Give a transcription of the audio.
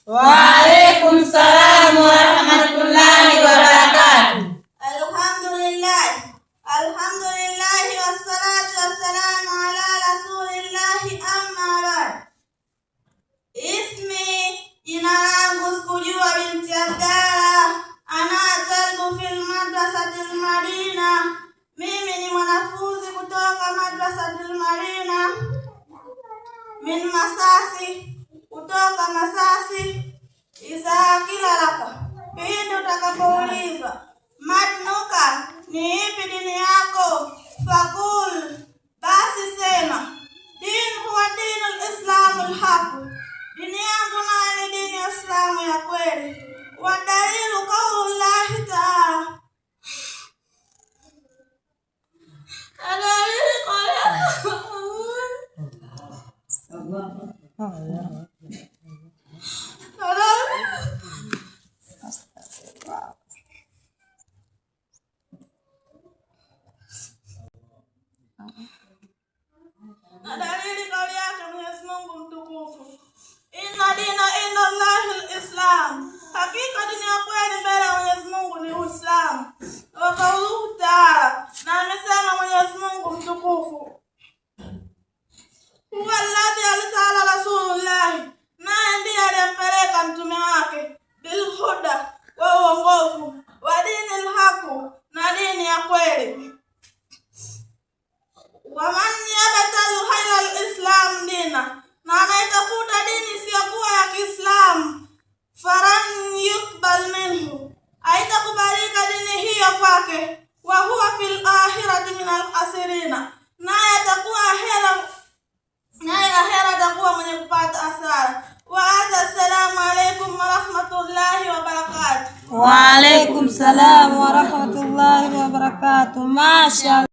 Wa alaykum salam wa rahmatullahi wa barakatuh. Alhamdulillah. Alhamdulillah wassalatu wassalamu ala rasulillahi, amma ba'd. Ismi, jina langu Sikujua binti Abdalla, ana talibu fil madrasatil Madina. Mimi ni mwanafunzi kutoka madrasatil Madina. Min Masasi, kutoka Masasi. Idha qila laka, pindi utakapoulizwa, madinuka, ni ipi dini yako? Fakul, basi sema, dini huwa dinu lislamu lhaqu, dini yangu nayo ni dini ya Islamu ya kweli. Wa dalilu qaulullahi taala, dalili na dalili kauli yake Mwenyezi Mungu mtukufu, inna dina inda Allahi lislam, hakika dini ya kweli mbele ya Mwenyezi Mungu ni Uislamu. Wa kauluhu taala, na amesema Mwenyezi Mungu mtukufu, huwa alladhi arsala rasulullahi, naye ndiye aliyempeleka mtume wake bilhuda, wa uongofu, wa dini lhaqu, na dini ya kweli, waman yabtaghi ghaira lislam dina, na anayetafuta dini isiyokuwa ya Kiislamu, falan yukbal minhu, haitakubalika dini hiyo kwake, wa huwa fil akhirati min alkhasirina, naye atakuwa ahera, naye ahera atakuwa mwenye kupata hasara. Wa hadha, assalamu alaikum warahmatullahi wabarakatuh. Wa alaykum salam wa rahmatullahi wa barakatuh. Masha